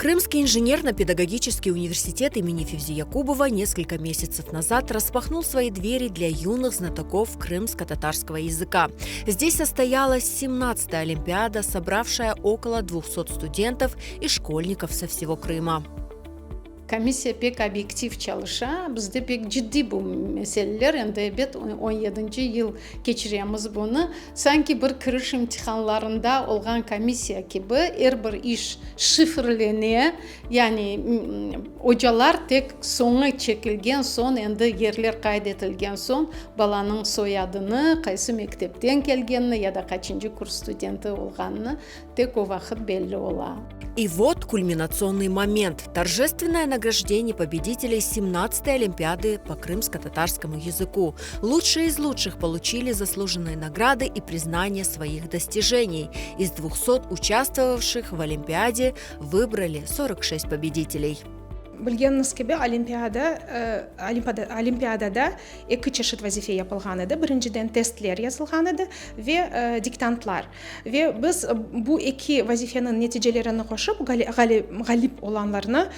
Крымский инженерно-педагогический университет имени Февзи Якубова несколько месяцев назад распахнул свои двери для юных знатоков крымско-татарского языка. Здесь состоялась 17-я Олимпиада, собравшая около 200 студентов и школьников со всего Крыма. Komissiya pek obyektiv çalışa, bizde pek ciddiy bu meseleler, endi ebet on yedinci yıl keçiremiz bunı, sanki bir kiriş imtihanlarında olğan komissiya kibi, er bir iş şifrlene, yani ocalar tek soñu çekilgen soñ, endi yerler qayd etilgen soñ, balanıñ soyadını, qaysı mektepten kelgenini ya da qaçıncı kurs studenti olğanını tek o vaqıt belli ola. И вот кульминационный момент – торжественное награждение победителей 17-й Олимпиады по крымско-татарскому языку. Лучшие из лучших получили заслуженные награды и признание своих достижений. Из 200 участвовавших в Олимпиаде выбрали 46 победителей. Bilgeniñiz kibi, olimpiada, olimpiadada eki çeşit vazife yapılğan edi. Birinciden, testler yazılğan edi ve diktantlar. Ve biz bu eki vazifeniñ neticelerini qoşıp, ğalip olanlarnı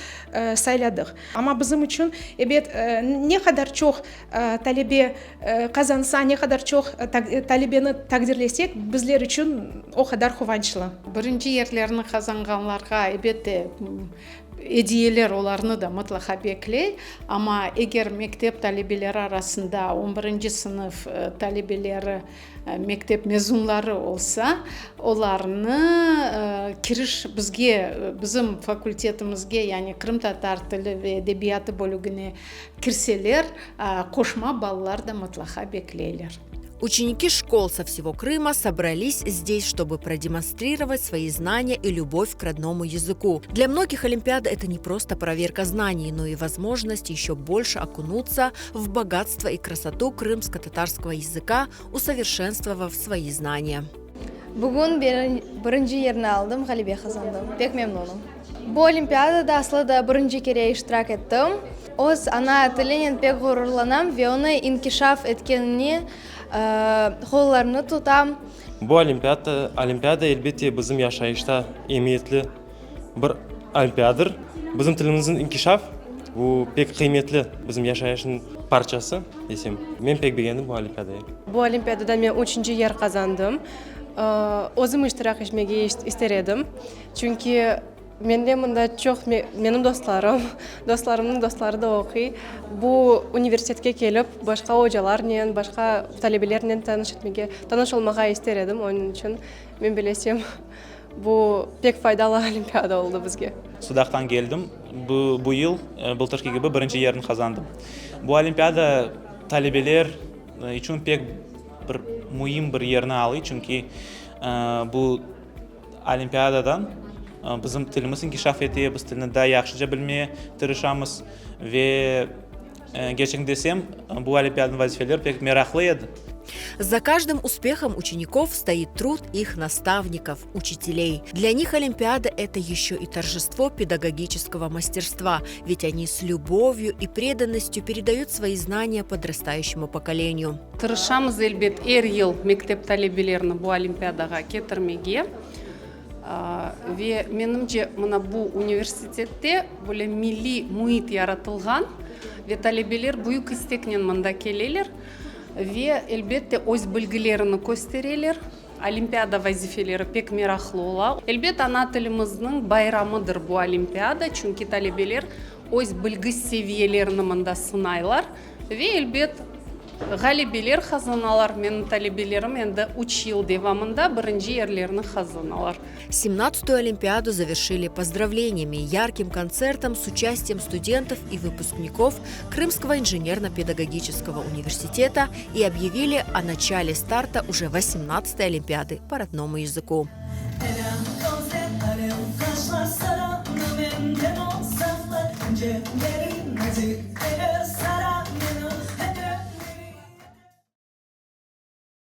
sayladıq. Amma bizim içün, ebet, ne qadar çoq talebe qazansa, ne qadar çoq talebeni taqdirlesek, bizler içün o qadar quvançlı. Birinci yerlerni qazanğanlarğa, ebette, Ediyeler olarnı da mıtlaqa bekley, amma eger mektep talebeleri arasında on birinci sınıf talebeleri, mektep mezunları olsa, olarnı kiriş bizge, bizim fakultetimizge, yani qırımtatar tili ve edebiyatı bölügine kirseler, qoşma ballar da mıtlaqa bekleyler. Ученики школ со всего Крыма собрались здесь, чтобы продемонстрировать свои знания и любовь к родному языку. Для многих Олимпиада – это не просто проверка знаний, но и возможность еще больше окунуться в богатство и красоту крымско-татарского языка, усовершенствовав свои знания. Bugün birinci yerni aldım, ğalebe qazandım. Pek memnunım. Bu olimpiadada aslı da birinci kere iştirak ettim. Öz ana tilinen pek ğururlanam ve onı inkişaf etkenine qollarını tutam. Bu olimpiada, olimpiada, elbette, bizim yaşayışta emiyetli bir olimpiadır. Bizim tilimizniñ inkişaf, bu pek qıymetli bizim yaşayışnıñ parçası desem. Men pek begendim bu olimpiadayı. Bu olimpiadada men üçünci yer qazandım. Özüm iştirak etmege ister edim. Çünki mende mında çoq menim dostlarım, dostlarımnıñ dostları da oquy. Bu universitetke kelip, başqa ocalarnen, başqa talebelernen tanış etmege, tanış olmağa ister edim. Onıñ içün men bilesem, bu pek faydalı olimpiada oldı bizge. Sudaqtan keldim. Bu bu yıl, bıltırki kibi, birinci yerni qazandım. Bu olimpiada talebeler içün pek bir müim bir yerni alıy, çünki bu Olimpiadadan bizim tilimiz inkişaf ete, biz tilni daa yahşıca bilmeye tırışamız ve kerçekni desem, bu olimpiadanıñ vazifeleri pek meraqlı edi. За каждым успехом учеников стоит труд их наставников, учителей. Для них Олимпиада – это еще и торжество педагогического мастерства, ведь они с любовью и преданностью передают свои знания подрастающему поколению. Tırışamız, elbet, er yıl mektep talebelerini bu olimpiadağa ketirmege. Ve, menimce, mına bu universitette böyle milliy müit yaratılğan ve talebeler büyük isteknen mında keleler ve, elbette, öz bilgilerini köstereler. Olimpiada vazifeleri pek meraqlı ola. Elbet, ana tilimizniñ bayramıdır bu olimpiada, çünki talebeler öz bilgi seviyelerini mında sınaylar ve, elbet, Ğalebeler qazanalar. Menim talebelerim endi üç yıl devamında birinci yerlerni qazanalar. Semnadtsatую Олимпиаду завершили поздравлениями, ярким концертом с участием студентов и выпускников Крымского инженерно-педагогического университета и объявили о начале старта уже восемнадцатой Олимпиады по родному языку.